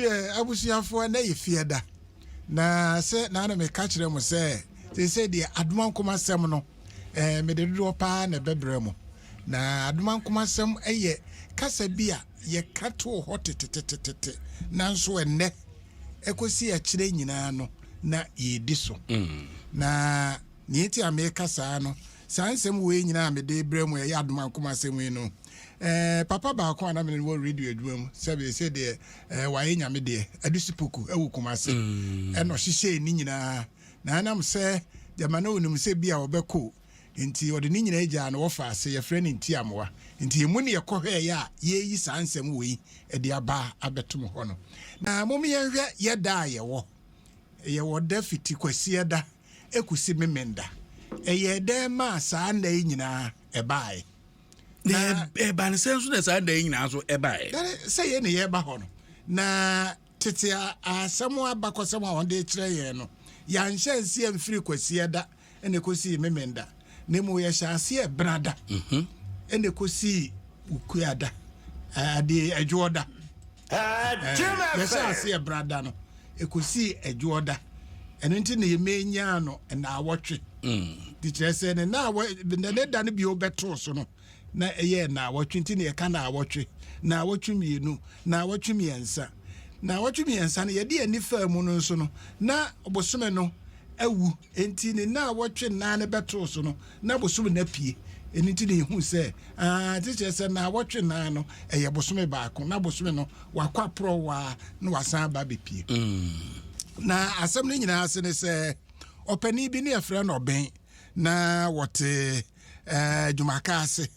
Yɛ abusuafoɔ, ɛnɛ yɛ Fiada, na sɛ na na meka kyerɛ mo sɛ seesei deɛ adomankoma asɛm no eh, mede dodoɔ paa na ɛbɛbrɛ mo. Na adomankoma asɛm yɛ kasa bi a yɛka too hɔ tetetetete, nanso ɛnnɛ ɛkɔsi akyire nyinaa no na yɛredi so. Na nea enti a meka saa no, saa nsɛm wei nyinaa a mede rebrɛ mu a ɛyɛ adomankoma asɛm yi no, eh, papa baako a na mene no wɔ radio adwuma mu, sɛbe sɛ deɛ eh, wayɛ nyame deɛ, Adusi Poku ɛwɔ Kumase, ɛna ɔhyehyɛɛ ne nyinaa. Na ɛnam sɛ gyama na ɔnim sɛ bi a ɔbɛkɔ nti, ɔde ne nyinaa gyaa no wɔfa ase, yɛfrɛ no Ntiamoa. Nti emu ne yɛkɔhwɛeɛ a yɛreyi saa nsɛm wei de aba abɛtom hɔ no. Na mom yɛnhwɛ yɛ da a yɛwɔ. Yɛwɔ da fiti Kwasiada kosi Memenda. Ɛyɛɛ dɛn maa saa nna yi nyinaa ɛbaeɛ? Na ɛba ne sɛ nso na saa nna yi nyinaa nso ɛbaeɛ. Sɛ yɛn na yɛreba hɔ no, na tete asɛm abakɔsɛm a wɔde kyerɛ yɛn no, yɛanhyɛ nseɛ mfiri Kwasiada na ɛkɔsii Memenda, na mmom yɛhyɛ aseɛ Benada mhm. na ɛkɔsii Wukuada, adeɛ Adwoɔda. Yɛhyɛ aseɛ Benada no, ɛkɔsii Adwoɔda. Ɛno nti na yɛmɛnyaa no nnaawɔtwe. Nti kyerɛ sɛ ne ne da no bio bɛtoo so no, na ɛyɛɛ naawɔtwe nti na yɛka naawɔtwe, naawɔtwe mmienu, naawɔtwe mmiɛnsa. Naawɔtwe mmiɛnsa no, yɛde yɛn ani faa mu no nso no, na bosome no awu, nti ne naawɔtwe nnan no bɛtoo so no, na bosome no apue. Ɛno nti na yɛhu sɛ, aa, nti kyerɛ sɛ naawɔtwe nnan no, ɛyɛ bosome baako, na bosome no wakɔ aporɔw waa na wasan aba abɛpue. Na asɛm no nyinaa ase ne sɛ, ɔpanin bi ne yɛfrɛ no Ɔben, na wɔte dwumaka ase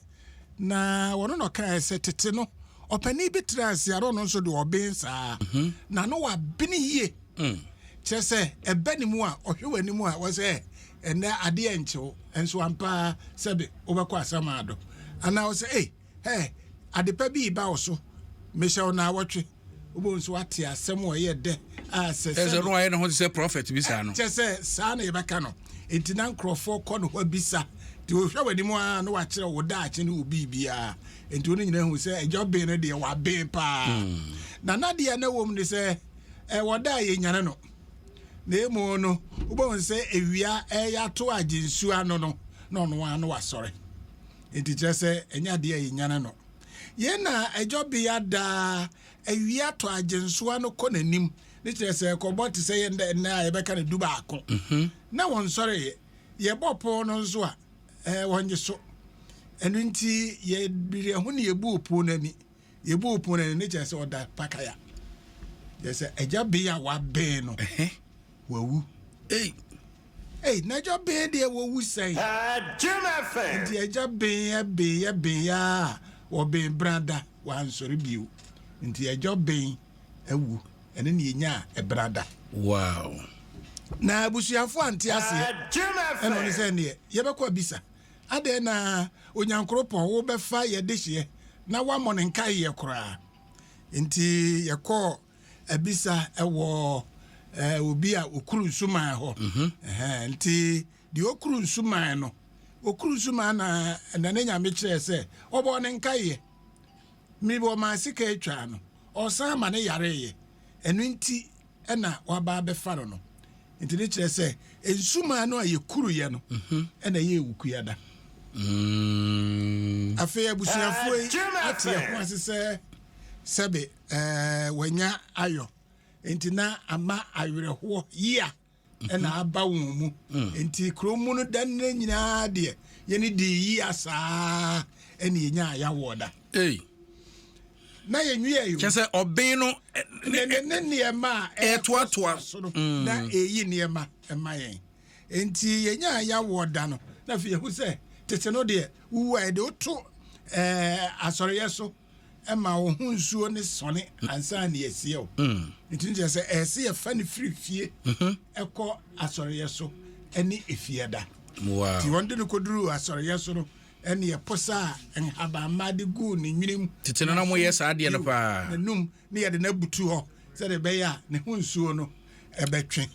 na wɔno na ɔkae sɛ tete no ɔpanin bi tena ase a na ɔno nso de ɔben saa mhm. na no wabene yie mm. kyerɛ sɛ ɛbɛ ne mu a ɔhwɛ w'anim a wɔ sɛ ɛnɛ adeɛ nkyew nso ampaa sɛbe wobɛkɔ asamaado anaa wɔ sɛ ei Hey, adepa bi reba wo so. Mehyɛ wo naawɔtwe. Wobɛhu nso wate asɛm a ɛyɛ dɛ a sɛ sɛ. Ɛsɛ no ayɛ ne ho te sɛ prɔfɛt bi saa no. Kyɛ sɛ saa na yɛbɛka no. Enti na nkurɔfoɔ kɔ ne hɔ abisa. Nti wɔhwɛ w'anim ara na wakyerɛ wo daakye ne wo biribiara. Enti wɔn nyinaa hu sɛ agya ben no deɛ waben paa. Hmm. Na n'adeɛ na ɛwɔ mu ne sɛ ɛwɔ da a yɛnyane no. Na emu no wobɛhu sɛ ewia ɛyɛ ato agye nsuo ano no na ɔno ara no wasɔre. Enti kyerɛ sɛ ɛnyɛ adeɛ a yɛnyane no. Yei na ɛdwɔbea daa awia tɔ agyensoa no kɔ n'anim, ne kyerɛ sɛ ɛkɔbɔ te sɛ yɛn dɛ nnɛ a yɛbɛka no dubaako. Mhm. Na wɔnsɔreeɛ. Yɛbɔ pon no nso a, ɛɛ wɔnnye so. Ɛno nti yɛbiri ɛho ne yɛbuu pon no ani. Yɛbuu pon no ani ne kyerɛ sɛ ɔda pakaya. Kyerɛ sɛ agya bea a waben no, wawu. Ei! Ei, na agya ben deɛ wɔwu sɛn? Nti agya ben ben yɛ ben yɛ a wɔben brada wansɔre bio. Nti agya ben awu. Ɛno ne yɛnyaa ɛbrada. Wow. Na abusuafoɔ ante aseɛ. Ɛna ɔne sɛ neɛ yɛbɛkɔ abisa. Adɛn na Onyankoropɔn wobɛfa yɛ dehyeɛ na woamɔ ne nkaeɛ koraa. Nti yɛkɔɔ abisa wɔ obi a okuru nsuman hɔ. Mhm. Nti deɛ okuru nsuman no, okuru nsuman na na ne nyame kyerɛ sɛ ɔbɔ ne nkaeɛ. Mmiri bi ɔmaa sika atwaa no, ɔsan ma ne yareeɛ. Ɛno nti ɛna waba abɛfa no no. Nti ne kyerɛ sɛ nsuman no a yɛkuruiɛ no mhm. ɛna ɛyɛ ewukuada. Mm. Afei abusuafoɔ yi ate ɛho ase sɛ sɛbe ɛɛ wanya ayɔ nti na ama awerɛhoɔ yia ɛna mhm. aba wɔn mu mm. nti kurom mu no da no nyinaa deɛ yɛne di yia saa ɛne yɛnya ayawɔ da na yɛnwie yi kyɛ sɛ ɔben no ne ne nneɛma a ɛtoatoa so no mm. na ɛyi nneɛma ɛma yɛn nti yɛnya ayawɔ da no na afei yɛhu sɛ tete no deɛ wuwu a yɛde woto ɛɛ asɔreyɛ so ma wo ho nsuo ne sɔne ansa na yɛasie wo. Mm. Nti no kyerɛ sɛ ɛsɛ yɛfa no firi fie mhm. ɛkɔ asɔreyɛ so ɛne efie da. Wow. Nti wɔn de no kɔduru asɔreyɛ so no ɛne yɛposa a nhabamma de guu ne nwene mu. Tete no na moyɛ saa adeɛ no paa. N'anum ne yɛde no abutu hɔ sɛdeɛ ɛbɛyɛ a ne ho nsuo no ɛbɛtwe.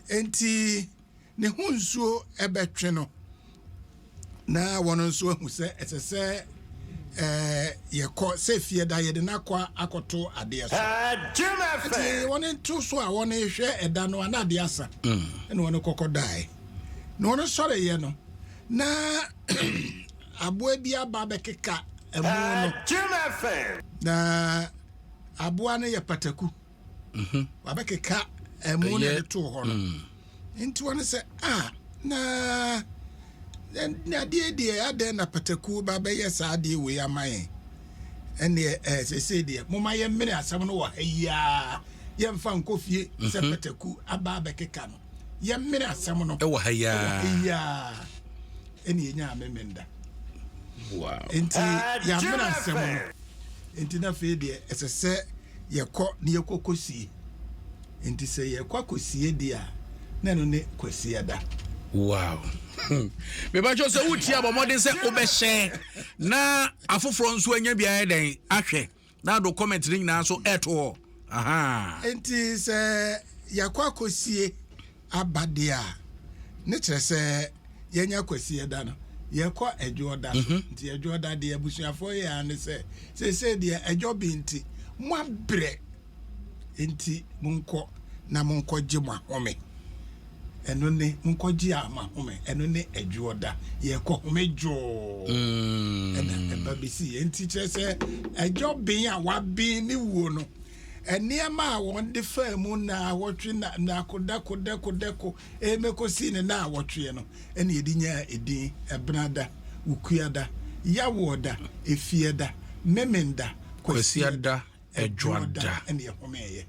Enti ne ho nsuo bɛtwe no, na wɔn nso ahu sɛ ɛsɛ sɛ Yɛkɔ sɛ fie da, yɛde no akɔ akɔto adeɛ so. Nti wɔne to so a wɔne hwɛ ɛda no a, na adeɛ asa, ɛna wɔne kɔkɔ daeɛ. Na wɔne sɔreyɛ no, na aboa bi aba bɛkeka ɛmu no, na aboa no yɛ pataku. Wabɛkeka ɛmu no de too hɔ no. Nti wɔne sɛ a na adeɛ deɛ, adɛn na pataku ba bɛyɛ saa adeɛ wei ama yɛn? Ɛneɛ sɛsei deɛ, moma yɛmmene asɛm no wɔ ha yiaa, yɛmfa nkɔ fie sɛ pataku aba abɛkeka no. Yɛmmene asɛm no ɛwɔ ha ɛwɔ ha yiaa. Yiaa, ɛne yɛnya amemenda. Nti yɛamene asɛm no, nti na afei deɛ ɛsɛ sɛ yɛkɔ na yɛkɔ kɔsie. Nti sɛ yɛkɔ akɔsie deɛ a, na ɛno ne Kwasiada. Wow, mebakyɛw sɛ wotie abɔ mmɔden sɛ wobɛhyɛ na afoforɔ nso anya biara dɛn ahwɛ na ado comment no nyinaa nso ɛto hɔ aha. Nti sɛ yɛakɔ akɔsie aba deɛ a, ne kyerɛ sɛ yɛnya Kwasiada no, yɛkɔ Ɛdwoɔda so. Nti Ɛdwoɔda deɛ, abusuafoɔ yɛ a ne sɛ seesei deɛ ɛdwɔ bi nti moabrɛ, nti monkɔ na monkɔgye mo ahome. Ɛno ne monkɔgye a mo ahome, ɛno ne Ɛdwoɔda, yɛkɔ home dwoo. Ɛna ɛba bɛsi. Nti kyerɛ sɛ ɛdwɔ ben a waben ne wuo no, nneɛma a wɔn de faa mu na awɔtwe na nako dako dako dako emekɔsi ne na awɔtwe no, ɛna yɛde nyaa edin Ɛbenada, Wukuada, Yawoɔda, Efieda, Memenda, Kwasiada, Ɛdwoada. Ɛna yɛhomeeɛ.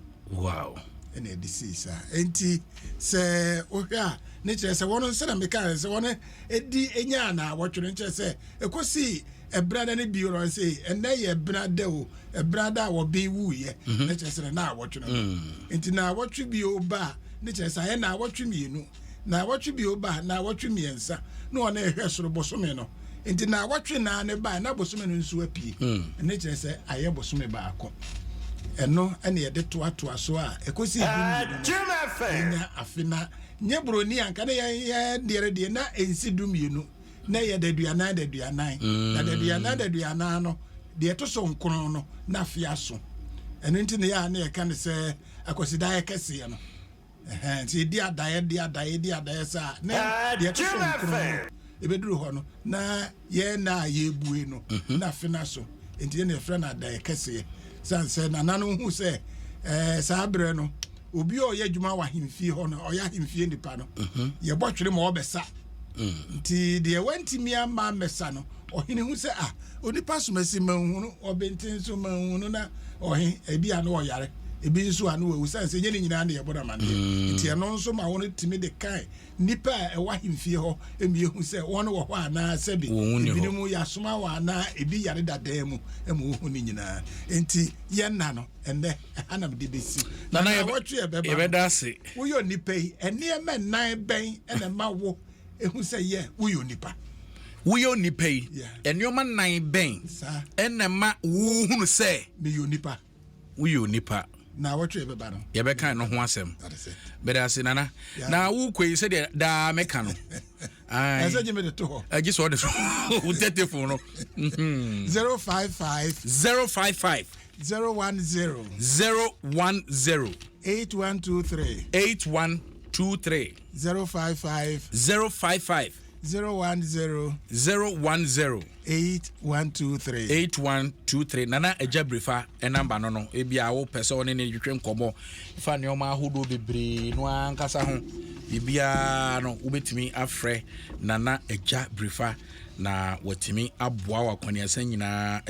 Ɛna ɛde sii saa. Nti sɛ wohwɛ a, ne kyerɛ sɛ wɔn nsa na meka sɛ wɔn edi enyaa na awɔtwe no, nkyerɛ sɛ ɛkɔsi Ɛbenada no bio no, sɛ ɛnɛ yɛ Ɛbenada o, Ɛbenada a wɔben wuyɛ, ne kyerɛ sɛ na awɔtwe no. Nti na awɔtwe bio ba a, ne kyerɛ sɛ ayɛ na awɔtwe 2, na awɔtwe bio ba a, na awɔtwe 3, na ɔne ɛhwɛ soro bosome no. Nti na awɔtwe naa ne ba na bosome no nso apue, ne kyerɛ sɛ ayɛ bosome 1. Ɛno ɛne yɛde toatoa so a ɛkɔsi 12 no, yɛnya afe. Na nyɛ buroni anka ne yɛn deɛ deɛ na ɛnsi 12, na ɛyɛ daduanan daduanan, na daduanan daduanan no deɛ ɛto so 9 no na afe aso. Ɛno nti ne yɛ a ne yɛka ne sɛ Akwasidaeɛ kɛseɛ no. Nti yɛdi adaeɛ di adaeɛ di adaeɛ saa na deɛ ɛto so 9 no ɛbɛduru hɔ no, na yɛn na a yɛbue no na afe no aso. Nti yɛn na yɛfrɛ no adaeɛ kɛseɛ, san sɛ nananom hu sɛ saa berɛ no, obi a ɔyɛ adwuma wɔ ahemfie hɔ no, ɔyɛ ahemfie nipa no, yɛbɔ twere ma ɔbɛsa. Nti deɛ wantumi ama mmɛsa no, ɔhene hu sɛ ah, onipa somasi manhunu, ɔbɛnten nso manhunu, na ɔhe ebi a no ɔyare, ebi nso a no wawu, sane sɛ nyɛ ne nyinaa ne yɛbɔ no amanneɛ. Nti ɛno nso ma wɔn tumi de kan nipa a ɛwɔ ahemfie hɔ emi ehu sɛ wɔn wɔ hɔ anaa sɛbi ebinom yɛasoma wɔ anaa ebi yare dadan mu ɛma wohu ne nyinaa. Nti yɛn na no ɛnɛ ɛha na mede bɛsi. Na wɔtwe ɛbɛba. Yɛbɛda ase. Woyɛ onipa yi, nneɛma nnan bɛn ɛna ɛma wo ehu sɛ yɛ woyɛ onipa? Woyɛ onipa yi, nneɛma nnan bɛn ɛna ɛma wohunu sɛ meyɛ onipa? Woyɛ onipa. Na wɔtwe ɛbɛba no, yɛbɛka no ho asɛm. Bɛda ase, Nana. Na wokɔ yi, sɛdeɛ daa mɛka no, ɛsɛ gye me de to hɔ. Agye sɛ ɔde so wo tɛtefo no. 055 055 010 010 8123. 8123. 055 055 010 010 8123. 8123. Nana Agya Birifa ɛnamba no, ebi a wopɛ sɛ ɔne ne twetwe nkɔmmɔ fa nneɛma ahodoɔ bebree no ankasa ho, biribiara no, wobɛtumi afrɛ Nana Agya Birifa na watumi aboa wɔ akɔneasa nyinaa.